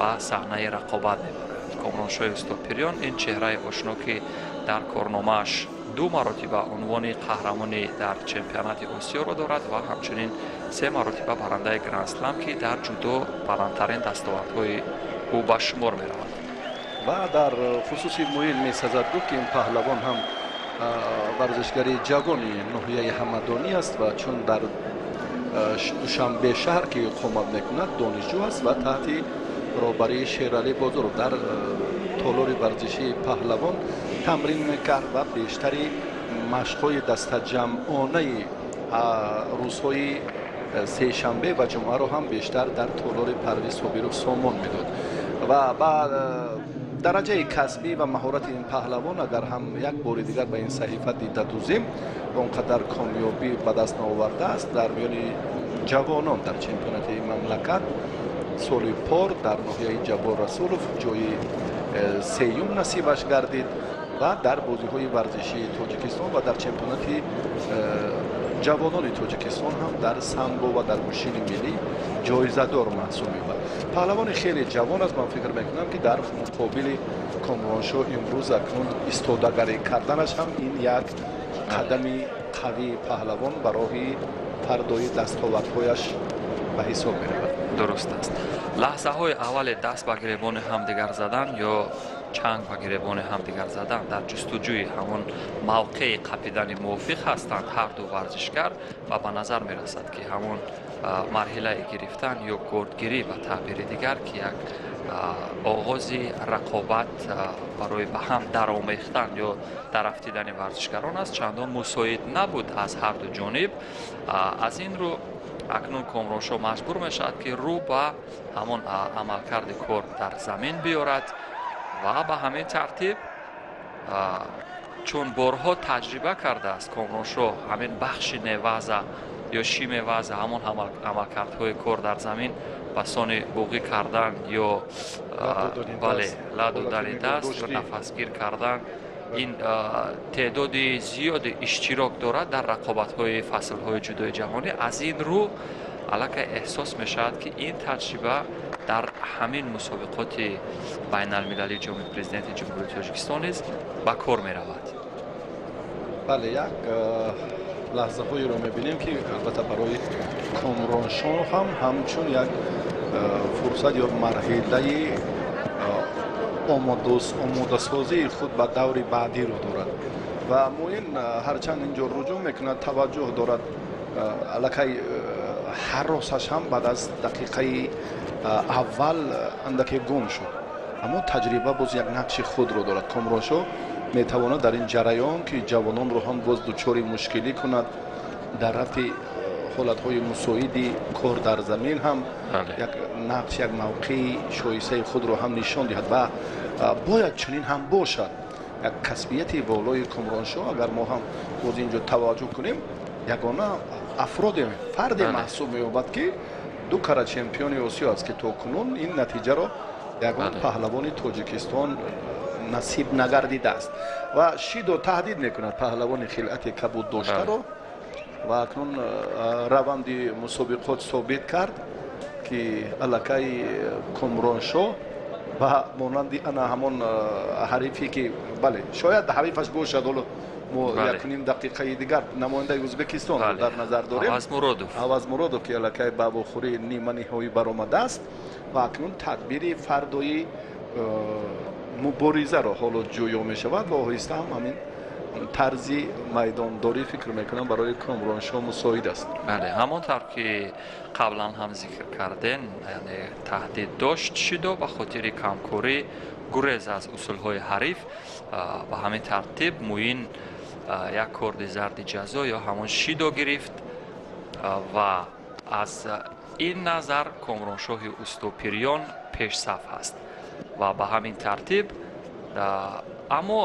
Ба саҳнаи рақобат мебарад Комроншоҳи Устопириён. Ин чеҳраи ошно, ки дар корномааш ду маротиба унвони қаҳрамонӣ дар чемпионати Осиёро дорад ва ҳамчунин се маротиба барандаи Грандслам, ки дар ҷудо баландтарин дастовардҳои ӯ ба шумор меравад. Ва дар хусуси Муин месазад гуфт, ки ин паҳлавон ҳам варзишгари ҷавони ноҳияи Ҳамадонӣ аст ва чун дар Душанбе шаҳр ки иқомат мекунад, донишҷӯ аст ва таҳти роҳбарии Шералӣ Бозоров дар толори варзишии «Паҳлавон» тамрин мекард ва бештари машқҳои дастаҷамъонаи рӯзҳои сешанбе ва ҷумъаро ҳам бештар дар толори Парвиз Собиров сомон медод. Ва ба дараҷаи касбӣ ва маҳорати ин паҳлавон агар ҳам як бори дигар ба ин саҳифа дида дузем, он қадар комёбӣ ба даст наовардааст дар миёни ҷавонон. Дар чемпионати мамлакат соли пор дар ноҳияи Ҷаббор Расулов ҷои сеюм насибаш гардид ва дар бозиҳои варзишии Тоҷикистон ва дар чемпионати ҷавонони Тоҷикистон ҳам дар самбо ва дар гӯштини миллӣ ҷоизадор маҳсуб меёбад. Паҳлавони хеле ҷавон аст. Ман фикр мекунам, ки дар муқобили Комроншоҳ имрӯз акнун истодагарӣ карданаш ҳам ин як қадами қавии паҳлавон ба роҳи фардои дастовардҳояш ба ҳисоб меравад. Дуруст аст. Лаҳзаҳои аввале даст ба гиребони ҳамдигар задан ё чанг ба гиребони ҳамдигар задан, дар ҷустуҷӯи ҳамон мавқеи қапидани мувофиқ ҳастанд ҳарду варзишгар ва ба назар мерасад, ки ҳамон марҳилаи гирифтан ё кордгирӣ, ба таъбири дигар, ки як оғози рақобат барои ба ҳам даромехтан ё дарафтидани варзишгарон аст, чандон мусоид набуд аз ҳарду ҷониб. Аз ин рӯ акнун Комроншоҳ маҷбур мешавад, ки рӯ ба ҳамон амалкарди кор дар замин биёрад ва ба ҳамин тартиб, чун борҳо таҷриба кардааст Комроншоҳ ҳамин бахши неваза ё шимеваза, ҳамон амалкардҳои кор дар замин ба сони буғӣ кардан ё, бале, ла додани даст ё нафасгир кардан, ин теъдоди зиёди иштирок дорад дар рақобатҳои фаслҳои ҷудои ҷаҳонӣ. Аз ин рӯ аллакай эҳсос мешавад, ки ин таҷриба дар ҳамин мусобиқоти байналмилалии Ҷоми Президенти Ҷумҳурии Тоҷикистон низ ба кор меравад. Бале, як лаҳзаҳоеро мебинем, ки албатта барои Комроншоҳ ҳам ҳамчун як фурсат ё марҳилаи омодасозии худ ба даври баъдиро дорад. Ва Муин ҳарчанд ин ҷо руҷӯъ мекунад, таваҷҷӯҳ дорад, аллакай ҳаросаш ҳам баъд аз дақиқаи аввал андаке гум шуд, аммо таҷриба боз як нақши худро дорад. Комроншоҳ метавонад дар ин ҷараён, ки ҷавононро ҳам боз дучори мушкилӣ кунад, дар рафти ҳолатҳои мусоиди кор дар замин ҳам як нақш, як мавқеи шоистаи худро ҳам нишон диҳад. Ва бояд чунин ҳам бошад. Як касбияти волои Комроншоҳ, агар мо ҳам боз ин ҷо таваҷҷӯҳ кунем, ягона афроде, фарде маҳсуб меёбад, ки ду кара чемпиони Осиё аст, ки то кунун ин натиҷаро ягон паҳлавони Тоҷикистон насиб нагардидааст. Ва шидо таҳдид мекунад паҳлавони хилъати кабуд доштаро. Ва акнун раванди мусобиқот собит кард, ки аллакай Комроншоҳ ба монанди ана ҳамон ҳарифе, ки, бале, шояд ҳарифаш бошад, ҳоло мо якуним дақиқаи дигар намояндаи Ӯзбекистонро дар назар дорем. Авазмуродов. Авазмуродов, ки аллакай ба вохӯрии ниманиҳоӣ баромадааст ва акнун тадбири фардои муборизаро ҳоло ҷӯё мешавад. Ва оҳиста ҳам ҳамин тарзи майдондорӣ, фикр мекунам, барои Комроншоҳ мусоид аст. Бале, ҳамон тавр ки қаблан ҳам зикр кардем, яъне таҳдид дошт шидо ба хотири камкорӣ, гурез аз усулҳои ҳариф. Ба ҳамин тартиб Муин як корди зарди ҷазо ё ҳамон шидо гирифт ва аз ин назар Комроншоҳи Устопириён пешсаф аст. Ва ба ҳамин тартиб, аммо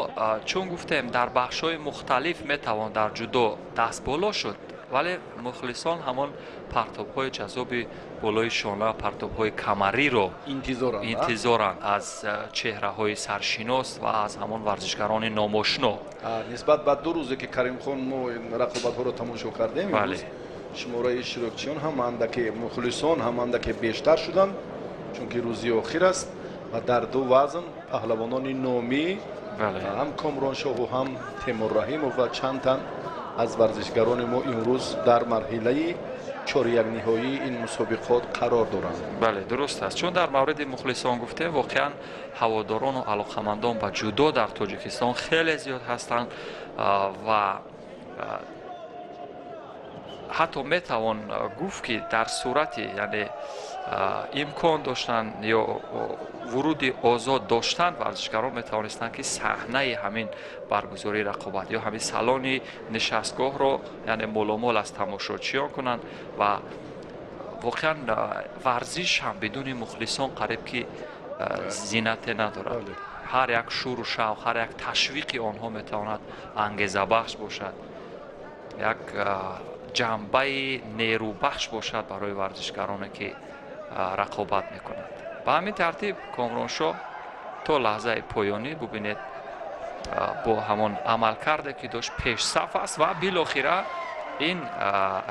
чун гуфтем, дар бахшҳои мухталиф метавон дар ҷудо дастболо шуд, вале мухлисон ҳамон партобҳои ҷаззоби болои шона, партобҳои камариро интизоранд аз чеҳраҳои саршинос ва аз ҳамон варзишгарони номошно. Нисбат ба 2 рӯзе, ки, Каримхон, мо рақобатҳоро тамошо кардем, имрӯз шумораи иштирокчиён ҳам андаке, мухлисон ҳам андаке бештар шуданд. Чунки рӯзи охир аст ва дар ду вазн паҳлавонони номӣ, ҳам Комроншоҳу ҳам Темур Раҳимов ва чанд тан аз варзишгарони мо имрӯз дар марҳилаи чорякниҳоии ин мусобиқот қарор доранд. Бале, дуруст аст. Чун дар мавриди мухлисон гуфтем, воқеан ҳаводорону алоқамандон ба ҷудо дар Тоҷикистон хеле зиёд ҳастанд ва ҳатто метавон гуфт, ки дар сурати, яъне, имкон доштан ё вуруди озод доштан, варзишгарон метавонистанд, ки саҳнаи ҳамин баргузории рақобат ё ҳамин салони нишастгоҳро, яъне, моломол аз тамошочиён кунанд. Ва воқеан варзиш ҳам бидуни мухлисон қариб ки зинате надорад. Ҳар як шуру шавқ, ҳар як ташвиқи онҳо метавонад ангезабахш бошад, як ҷанбаи нерӯбахш бошад барои варзишгароне, ки рақобат мекунанд. Ба ҳамин тартиб Комроншоҳ то лаҳзаи поёнӣ, бубинед, бо ҳамон амалкарде, ки дошт, пешсаф аст ва билохира ин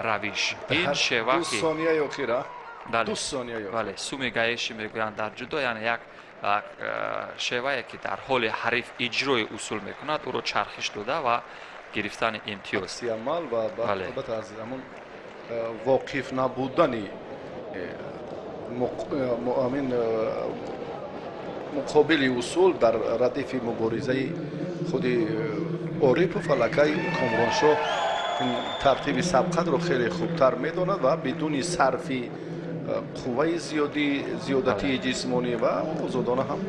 равиш, ин шева ки сонияи охира. Бале, суми гаэши мегӯянд дар ҷудо, яъне як шевае, ки дар ҳоли ҳариф иҷрои усул мекунад, ӯро чархиш дода ва гирифтани имтиёз. Амал ва албатта аз ҳамон воқиф набудани амин муқобили усул дар радифи муборизаи худи Орипов, аллакай Комроншоҳ ин тартиби сабқатро хеле хубтар медонад ва бидуни сарфи қувваи зиёдӣ, зиёдатии ҷисмонӣ ва озодона ҳам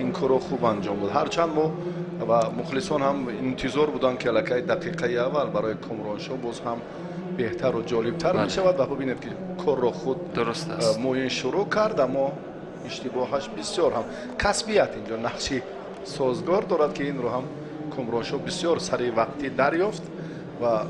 ин корро хуб анҷом дод. Ҳарчанд мо ва мухлисон ҳам интизор буданд, ки аллакай дақиқаи аввал барои Комроншоҳ боз ҳам беҳтару ҷолибтар мешавад ва бубинед, ки корро худ Муин шурӯъ кард, аммо иштибоҳаш бисёр ҳам касбият инҷо нақши созгор дорад, ки инро ҳам Комроншоҳ бисёр саривақтӣ дарёфт ва